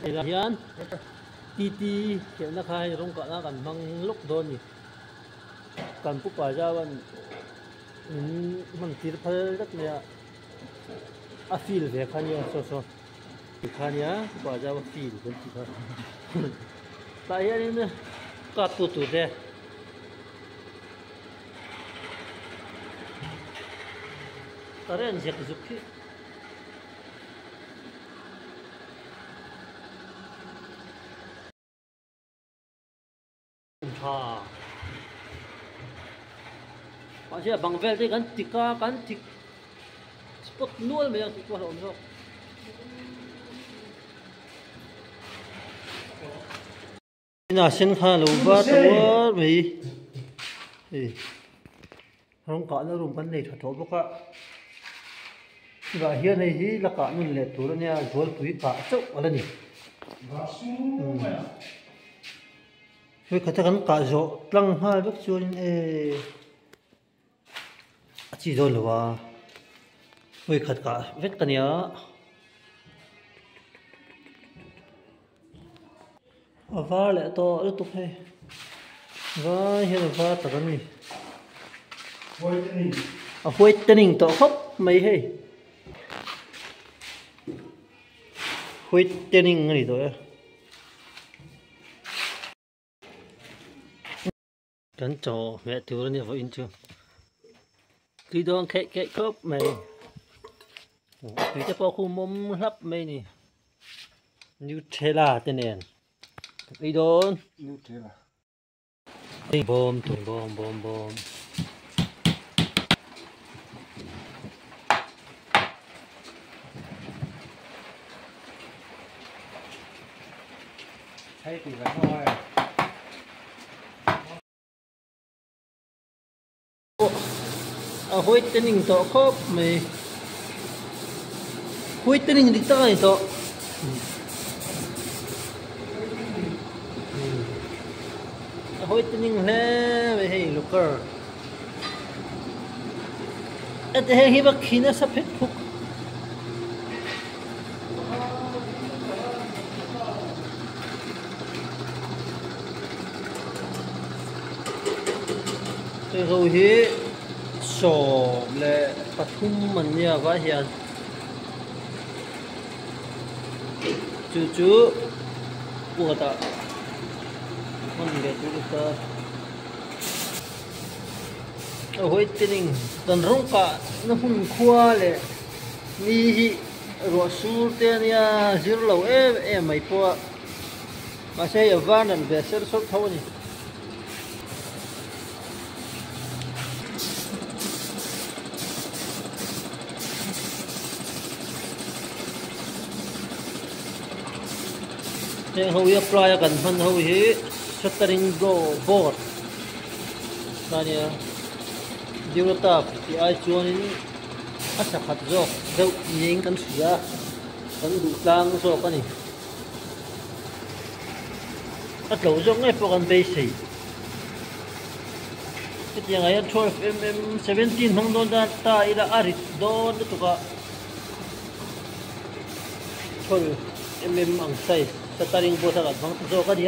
Hei hian TT khelhna kha hei rawng kahna kan hmang lawk dawn a ni. Kan pu pa zauan min hman tir phal vek mai a, a feel ve kha nia saw saw ti kha nia pu pa zau a feel kan tih kha tah hianin kap tu tur te current zek zuk hi. Tha mahse a bang vel te kan tik a kan tik spot nual mai ang tih pawh a hlauhawm zawk. Inah sen khan a lo va ta uar mai hei rawng kahna room kan nei tha tawh bawk a chutah hian hei hi la kah nun leh tur ania zualpui kah chauh a la ni vawikhat a kan kah zawh tlang nghal vek chuan ehh a chi dawn lo a vawikhat kah vek a nia. A var leh tawh lutuk hei vai hian a var tak an ni a whitening tawh khawp mai hei whitening a ni tawh e. Kan chaw hmeh tur a nia vawiin chu tui dawn kheih kheih khawp mai tui te pawh khu mawm hlap mai a ni nutella te nen tui dawn bawm tui bawm bawm bawm. A whitening tawh khawp mai whitening dik tak a ni tawh a whitening hle mai hei looker heti heng hi va khi nasa phet phuk. Hei ho hi 13 an nia vai hian chu chu puatah hman leh tur ta a whitening kan rawng kah na hmun khua leh ni hi ruah sur te ania zir lo em em mai pawh a mahse hei a var nan ve ser sawr tho a ni. Heng ho hi apply a kan hman ho hi shuttering board ta nia Durotap tih ai chuanin a sakhat zawk deuh niin kan hria a kan duh tlang zawk a ni. A tlo zawk ngei pawh kan beisei. Hetiang ah hian 12mm 17 hmang dawn ta ta ila a rit dawn lutuk a 12mm ang size shuttering board a kan hmang ta zawk a ni a.